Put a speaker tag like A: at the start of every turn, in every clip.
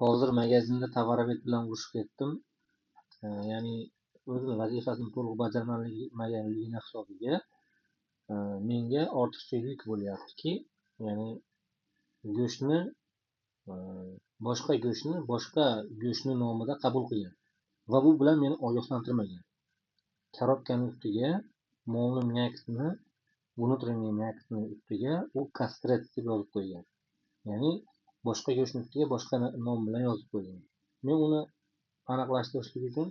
A: Hozir magazinda товаровед bilan urushib ketdim. Ya'ni o'zini vazifasini to'liq bajarmaganligini hisobiga menga ortiqcha yuk bo'lyaptiki, ya'ni go'shtni boshqa go'shtni boshqa go'shtni nomida qabul qilgan va bu bilan meni ogohlantirmagan. Korobkani ustiga molni myaktni, внутренний myaktni ustiga u kastret deb yozib qo'ygan. Ya'ni boshqa go'shtni ustiga boshqa nom bilan yozib qo'ygan. Men uni aniqlashtirishlik uchun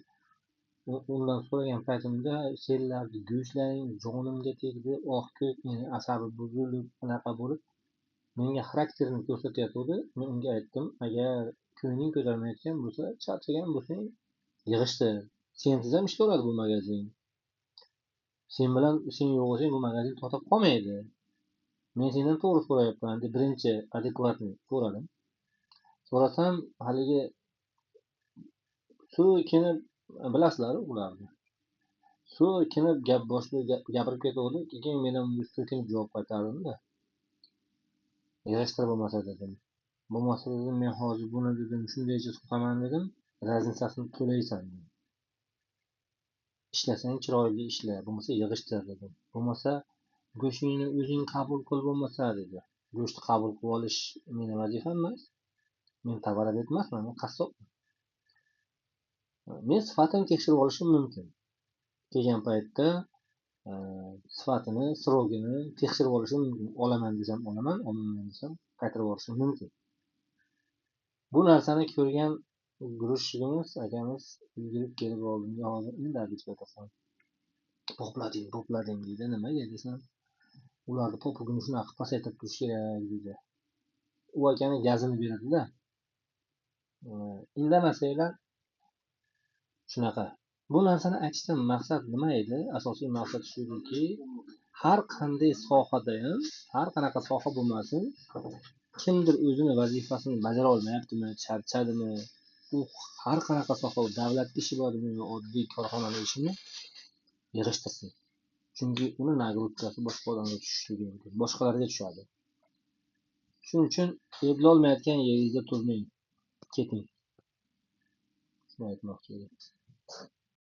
A: undan so'ragan paytimda senlarni go'shtlaring jonimga tegdi, oh ko'k, meni asabi buzilib, anaqa bo'lib menga xarakterini ko'rsatayotgandi. Men unga aytdim, agar ko'ngling ko'tarmayotgan bo'lsa, charchagan bo'lsang, yig'ishtir. Sensiz ham ishlayveradi bu magazin. Sen bilan sen yo'q bo'lsang bu magazin to'xtab qolmaydi. Men sendan to'g'ri so'rayapman deb birinchi adekvatni so'radim. So'rasam haligi so'kinib, bilasizlar ularni. So'kinib gap boshlab gapirib ketavdi. Keyin men ham unga so'kinib javob qaytardim-da. Yig'ishtir bo'lmasa dedim. Bo'lmasa dedim, men hozir buni dedim, shundaycha sotaman dedim, разница sini to'laysan dedim. Ishlasang chiroyli ishla, bo'lmasa yig'ishtir dedim. Bo'lmasa go'shtingni o'zing qabul qil bo'lmasa dedi. Go'shtni qabul qilib olish meni vazifam emas. Men товаровед emasman, men qassobman. Men sifatini tekshirib olishim mumkin. Kelgan paytda sifatini, срок ini tekshirib olishim mumkin. Olaman desam olaman, olmayman desam qaytarib yuborishim mumkin. Bu narsani ko'rgan грузчик imiz, akamiz yugurib kelib oldimga, hozir indadi aytasan. Poplading, poplading deydi. Nimaga desam, ularni popugini shunaqa qilib pasaytirib turish kerak deydi. U akani gazini beradida. Indamasanglar shunaqa. Bu narsani aytishdan maqsad nima edi? Asosiy maqsad shu ediki, har qanday sohada ham, har qanaqa soha bo'lmasin, kimdir o'zini vazifasini bajara olmayaptimi, charchadimi, u har qanaqa soha, davlat ishi bormi yo oddiy korxonani ishini yig'ishtirsin. Chunki uni нагрузка si boshqa odamga tushishligi mumkin, boshqalarga tushadi. Shuning uchun eplolmayotgan yeringizda turmang, keting. Shuni aytmoqchi edim.